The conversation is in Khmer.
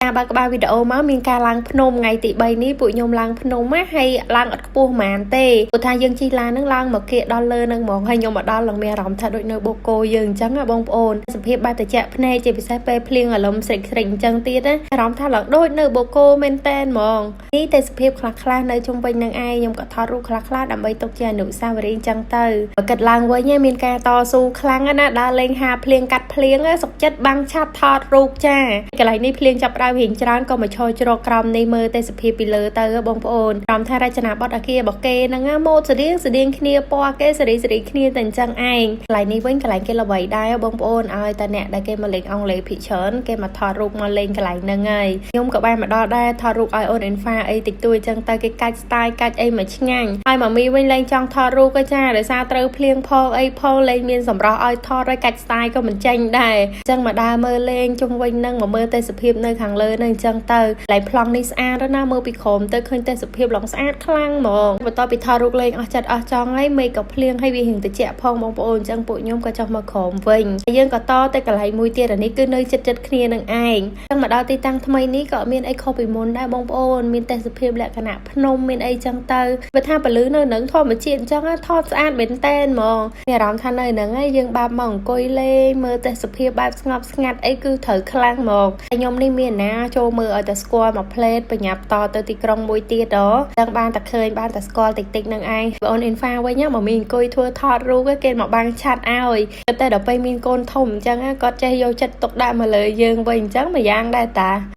ការបើកក្បាលវីដេអូមកមានការឡើងភ្នំថ្ងៃទី3នេះពួកខ្ញុំឡើងភ្នំណាហើយឡើងអត់ខ្ពស់ហ្មងទេព្រោះថាយើងជិះឡានហ្នឹងឡើងមកគៀកដល់លើហ្នឹងហ្មងហើយខ្ញុំមកដល់ឡើងមានអារម្មណ៍ថាដូចនៅបូកូយើងអញ្ចឹងណាបងប្អូនសភាពបែបត្រជាក់ភ្នែកជាពិសេសពេលភ្លៀងអារម្មណ៍ស្រិចស្រិចអញ្ចឹងទៀតណាអារម្មណ៍ថាឡើងដូចនៅបូកូមែនតែនហ្មងនេះទេសភាពខ្លះៗនៅជុំវិញនឹងឯងខ្ញុំក៏ថតរូបខ្លះៗដើម្បីទុកជាអនុស្សាវរីយ៍អញ្ចឹងទៅបើគិតឡើងវិញមានការតស៊ូខ្លាំងណាស់ដើរលេងហាភ្លៀងកាត់ភ្លៀងសុកចិត្តបាំងឆាត់ថតរូបចាកន្លែងនេះភ្លៀងចាប់ដើមរៀងច្រើនក៏មកឈរជ្រកក្រោមនេះមើលទេសភាពពីលើទៅបងប្អូនក្រោមថារចនាបថអាគាររបស់គេហ្នឹងម៉ូតស្តៀងស្តៀងគ្នាពណ៌គេសេរីសេរីគ្នាតែអញ្ចឹងឯងកន្លែងនេះវិញកន្លែងគេល្បីដែរបងប្អូនឲ្យតែអ្នកដែលគេមកលេងអង់គ្លេសភាគច្រើនគេមកថតរូបមកលេងកន្លែងហ្នឹងហើយខ្ញុំក៏បានមកដល់ដែរថតរូបឲ្យអូនអ៊ិនហ្វាអីតិចតួចអញ្ចឹងទៅគេកាច់ style កាច់អីមកឆ្ងាញ់ហើយម៉ាមីវិញលែងចង់ថតរូបក៏ចាដោយសារត្រូវភ្លៀងផងអីផងលែងមានសម្រស់ឲ្យថតហើយកាច់ style ក៏មិនចេញដែរអញ្ចឹងមកដើរមើលលេងជុំវិញហ្នឹងមកមើលទេសភាពនៅខាងលើហ្នឹងអញ្ចឹងទៅកន្លែងប្លង់នេះស្អាតណាស់មើលពីក្រោមទៅឃើញទេសភាពឡងស្អាតខ្លាំងហ្មងបន្ទាប់ពីថតរូបលេងអស់ចិត្តអស់ចង់ហើយមេឃក៏ភ្លៀងហើយវារៀងត្រជាក់ផងបងប្អូនអញ្ចឹងពួកខ្ញុំក៏ចុះមកក្រោមវិញហើយយើងក៏តទៅកន្លែងមួយទៀតអានេះគឺនៅចិត្តចិត្តគ្នានឹងឯងអញ្ចឹងមកដល់ទីតាំងថ្មីនេះក៏មានអីខុសពីមុនដែរបងប្អូនមានទេសភាពលក្ខណៈភ្នំមានអីចឹងទៅបើថាពលឺនៅនឹងធម្មជាតិអញ្ចឹងថតស្អាតមែនតែនហ្មងមានអារម្មណ៍ថានៅហ្នឹងឯងយើងបាបមកអង្គុយលេងមើលទេសភាពបែបស្ងប់ស្ងាត់អីគឺត្រូវខ្លាំងហ្មងហើយខ្ញុំនេះមានណាចូលមើលឲ្យតែស្គាល់មួយផ្លេតបញ្ញាប់តទៅទីក្រុងមួយទៀតហ៎ចឹងបានតែឃើញបានតែស្គាល់តិចតិចនឹងឯងបងអូនអ៊ីនហ្វាវិញមកមានអង្គុយធ្វើថតរូបគេមកបាំងឆាត់ឲ្យតែដល់ពេលមានកូនធំអញ្ចឹងគាត់ចេះយកចិត្តទុកដាក់មកលើយើងវិញអញ្ចឹងមួយយ៉ាងដែរតា។